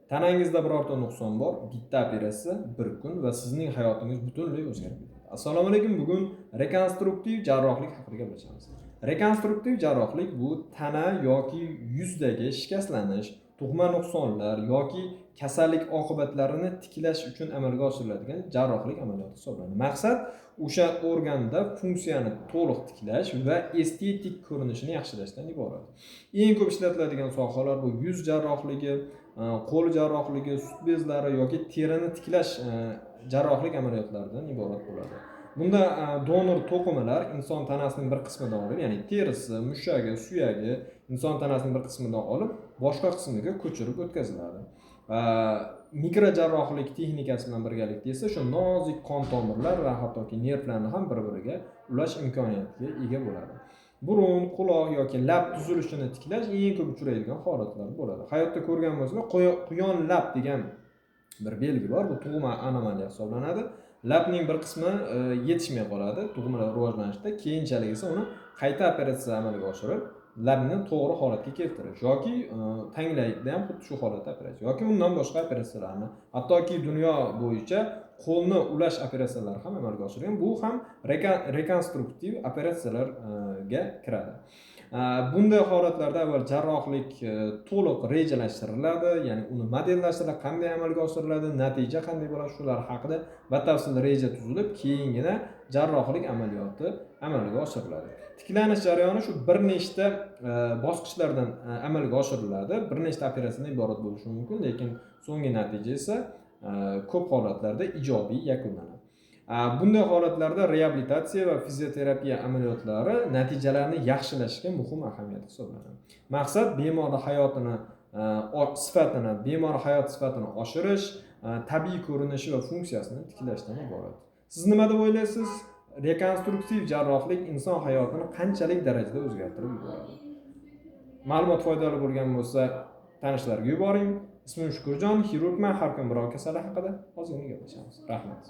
Tanangizda birorta nuqson bor, bitta operatsiya, bir kun va sizning hayotingiz butunlay o'zgarib ketadi. Assalomu alaykum. Bugun rekonstruktiv jarrohlik haqida gaplashamiz. Rekonstruktiv jarrohlik bu tana yoki yuzdagi shikastlanish, tug'ma nuqsonlar yoki kasallik oqibatlarini tiklash uchun amalga oshiriladigan jarrohlik amaliyoti hisoblanadi. Maqsad o'sha organda funksiyani to'liq tiklash va estetik ko'rinishini yaxshilashdan iborat. Eng ko'p ishlatiladigan sohalar bu yuz jarrohligi, qo'l jarrohligi, sut bezlari yoki terini tiklash jarrohlik amaliyotlaridan iborat bo'ladi. Bunda donor to'qimalar inson tanasining bir qismidan olib, ya'ni terisi, mushagi, suyagi inson tanasining bir qismidan olib, boshqa qismiga ko'chirib o'tkaziladi. Mikrojarrohlik texnikasi bilan birgalikda esa shu nozik qon tomirlar va hattoki nervlarni ham bir-biriga ulash imkoniyatiga ega bo'ladi. Burun, quloq yoki lab tuzilishini tiklash eng ko'p uchraydigan holatlar bo'ladi. Hayotda ko'rgan bo'lsanglar, quyon lab degan bir belgi bor. Bu tug'ma anomaliya hisoblanadi. Labning bir qismi yetishmay qoladi tug'ma rivojlanishda, keyinchalik esa uni qayta operatsiya amalga oshirib, labni to'g'ri holatga keltirish yoki tanglayda ham xuddi shu holatda operatsiya yoki undan boshqa operatsiyalarni, hattoki dunyo bo'yicha qo'lni ulash operatsiyalari ham amalga oshirilgan. Bu ham rekonstruktiv operatsiyalarga kiradi. Bunday holatlarda avval jarrohlik to'liq rejalashtiriladi, ya'ni uni modellashtiriladi, qanday amalga oshiriladi, natija qanday bo'ladi, shular haqida batafsil reja tuzilib, keyingina jarrohlik amaliyoti amalga oshiriladi. Tiklanish jarayoni shu bir nechta bosqichlardan amalga oshiriladi, bir nechta operatsiyadan iborat bo'lishi mumkin, lekin so'nggi natija esa ko'p holatlarda ijobiy yakunlanadi. Bunday holatlarda reabilitatsiya va fizioterapiya amaliyotlari natijalarni yaxshilashga muhim ahamiyat hisoblanadi. Maqsad bemorni hayotini sifatini, bemor hayot sifatini oshirish, tabiiy ko'rinishi va funksiyasini tiklashdan iborat. Siz nima deb o'ylaysiz? Rekonstruktiv jarrohlik inson hayotini qanchalik darajada o'zgartirib yuboradi? Ma'lumot foydali bo'lgan bo'lsa, tanishlarga yuboring. Ismim Shukurjon, xirurgman. Har kun biror kasallik haqida ozgina gaplashamiz. Rahmat.